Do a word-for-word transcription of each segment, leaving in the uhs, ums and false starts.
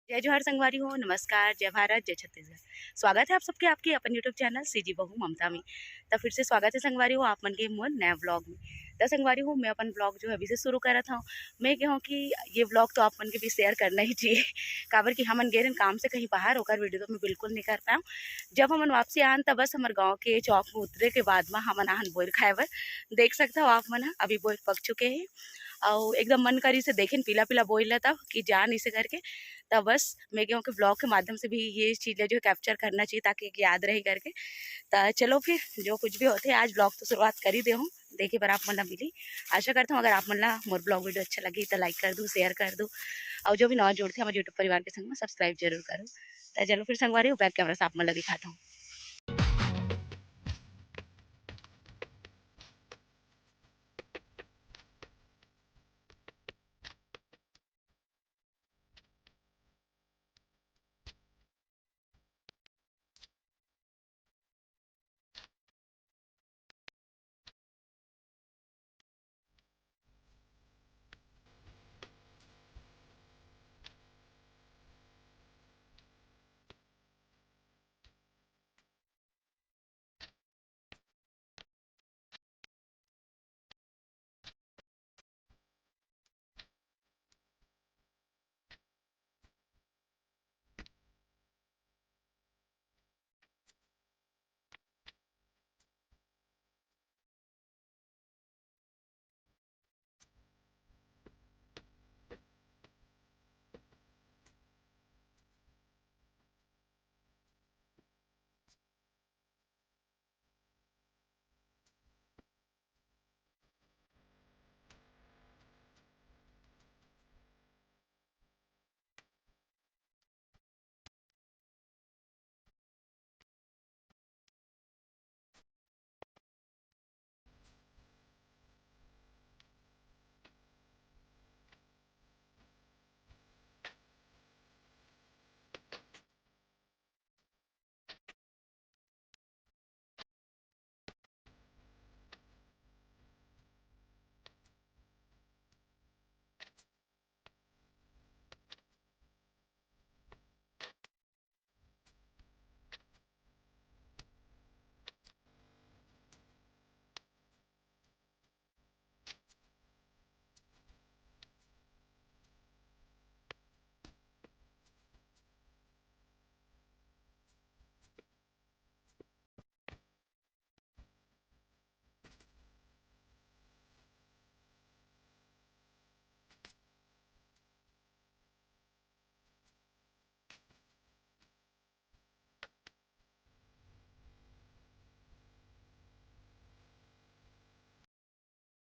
जय जोहार संगवारी हो, नमस्कार, जय भारत, जय छत्तीसगढ़। स्वागत है आप सबके आपके अपन YouTube चैनल सीजी बहू ममता में। त फिर से स्वागत है संगवारी हो आप मन के मोर नया व्लॉग में। त संगवारी हो, मैं अपन व्लॉग जो है अभी से शुरू करत हूँ। मैं कहूँ कि ये व्लॉग तो आप मन के भी शेयर करना ही चाहिए, काबर कि हमन गे रहन काम से कहीं बाहर, ओकर वीडियो तो मैं बिल्कुल नहीं कर पाऊँ। जब हमन वापसी आन, त बस हमर गाँव के चौक में उतरे के बाद में हमन आहन बोर खाए बर। देख सकत हो आप मन ह, अभी बोर पक चुके हैं। अउ एकदम मन करिस देखेन पीला पीला बोइर ला, तब कि जान इसे करके। तब बस मैं कहूँ कि व्लॉग के माध्यम से भी ये चीज़ ला जो है कैप्चर करना चाहिए, ताकि एक याद रही करके। त चलो फिर, जो कुछ भी होथे, आज व्लॉग तो शुरुआत कर ही दे हूँ, देखे बर आप मन ला मिली। आशा करता हूँ अगर आप मन ला मोर व्लॉग वीडियो अच्छा लगी तो लाइक कर दू, शेयर कर दू, और जो भी नवा जुड़थे हमारे YouTube परिवार के संग में सब्सक्राइब जरूर करो। त चलो फिर संगवारी हो, बैक कैमरा से आप मन ला दिखाता हूँ।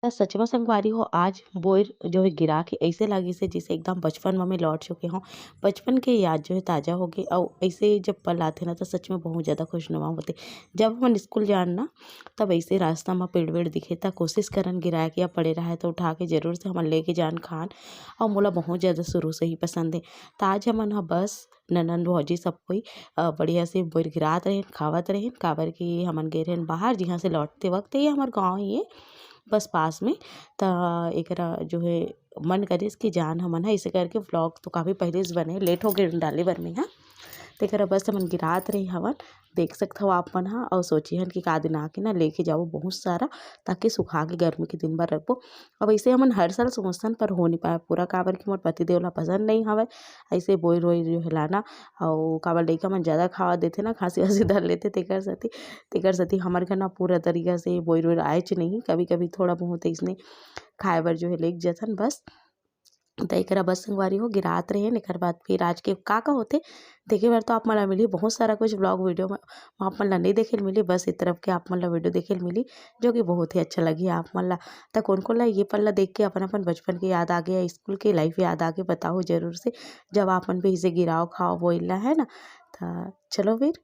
त सच में संगवारी हो, आज बोर जो है गिरा के ऐसे लागिस हे, जैसे एकदम बचपन में मैं लौट चुके हूँ। बचपन के याद जो है ताज़ा हो गए। और ऐसे जब पल आते ना, तो सच में बहुत ज़्यादा खुशनुमा होते। जब हमन स्कूल जान ना, तब ऐसे रास्ता में पेड़ वेड़ दिखे, त कोशिश करन गिराए के या पड़े रहे, तो उठा के जरूर से हमन लेके जान खान। और मोला बहुत ज़्यादा शुरू से ही पसंद है। त आज हमन ह बस ननन भौजी सब कोई, अ, बढ़िया से बोर गिरात रहेन, खावत रहेन, काबर कि हमन गे रहेन बाहर, जिहाँ से लौटते वक्त, ये हमर गाँव ही है बस पास में। त एकरा जो है मन करिस कि जान हमन ह, इसे करके व्लॉग तो काफ़ी पहले से बने, लेट हो गए डाले बर में, हाँ। त एकरा बस हमन गिरात रहे हवन, देख सकत हव आप मन ह, अउ सोचिहन कि का दिन आके ना लेके जाबो बहुत सारा, ताकि सुखा के गर्मी के दिन बर रखबो। अब ऐसे हमन हर साल सोचथन, पर हो नहीं पाए पूरा, काबर कि मोर पति देव ला पसंद नहीं हवय ऐसे बोर वोर जो है लाना। अउ काबर लइका मन ज़्यादा खावा देथे ना, खांसी वासी धर लेथे, तेकर सेती, तेकर सेती हमर घर ना पूरा तरीका से बोर वोर आएच नहीं। कभी कभी थोड़ा बहुत ऐसने खाए बर जो है लेके जथन बस। त एकरा बस संगवारी हो गिरात रहेन। एकर बाद फिर आज के का का होथे, देखे बर तो आप मन ला मिलही बहुत सारा कुछ व्लॉग वीडियो में, में आप मन ला नहीं देखे ल मिलही, बस ए तरफ के आप मन ला वीडियो देखे ल मिलही, जो कि बहुत ही अच्छा लगही आप मन ला। त कोन कोन ला ये पल ला देख के अपन अपन बचपन के याद आ गया, स्कूल के लाइफ याद आ गए, बताओ जरूर से, जब आप मन भी इसे गिराव खाव बोइला है ना। त चलो फिर।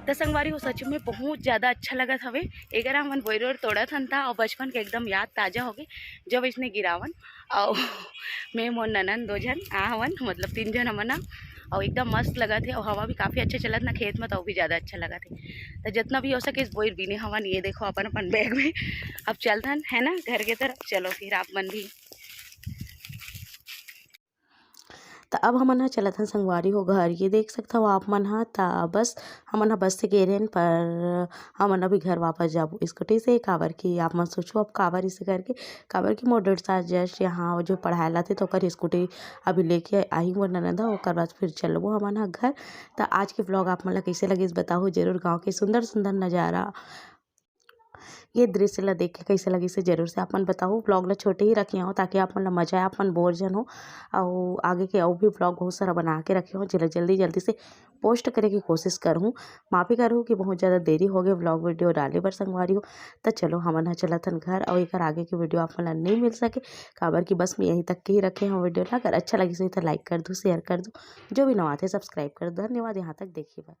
त संगवारी हो, सच में बहुत ज़्यादा अच्छा लगत हवे। एकर हमन बोइर वोइर तोड़त हन ता, और बचपन के एकदम याद ताज़ा हो गए, जब इसने गिरावन। अउ मैं मोर ननन दो झन आ हवन, मतलब तीन झन हमन ह। अउ एकदम मस्त लगत हे, अउ हवा भी काफ़ी अच्छा चलत ना खेत में, तो अउ भी ज़्यादा अच्छा लगत हे। तो जितना भी हो सके, इस बोइर बीने हवन, ये देखो अपन अपन बैग में। अब चलथन, है ना, घर के तरफ। चलो फिर आप मन भी। तो अब हमन ह चलत हन संगवारी हो घर। ये देख सकत हो आप मन ह, त बस हमन ह बस से गे रहेन, पर हमन अभी घर वापस जाबो स्कूटी से। काबर कि आप मन सोचो अब काबर इसे करके, काबर कि मोर डेढ़ साल जस्ट यहाँ जो पढ़ाए लाथे, तो ओकर स्कूटी अभी लेके आही मोर ननद ह, ओकर बाद फिर चलबो हमन ह घर। त आज के व्लॉग आप मन ला कइसे लगिस बताहू जरूर। गाँव के सुंदर सुंदर नज़ारा, ये दृश्य ला देख के कइसे लगिस हे जरूर से आप मन बताहू। व्लॉग ला छोटे ही रखे हो ताकि आप मन ला मजा आए, आप मन बोर झन हो। अउ आगे के अउ भी व्लॉग बहुत सारा बना के रखे हो, जेला जल्दी जल्दी से पोस्ट करे के कोशिश करहूँ। माफ़ी करहूँ कि बहुत ज़्यादा देरी हो गए व्लॉग वीडियो डाले बर संगवारी हो। त चलो हमन ह चलत हन घर, अउ एकर आगे के वीडियो आप मन ला नहीं मिल सके, काबर कि बस मैं यहीं तक के ही रखे हूँ वीडियो ला। अगर अच्छा लगिस होही त लाइक कर दू, शेयर कर दू, जो भी नवा थे सब्सक्राइब कर दू। धन्यवाद यहाँ तक देखे बर।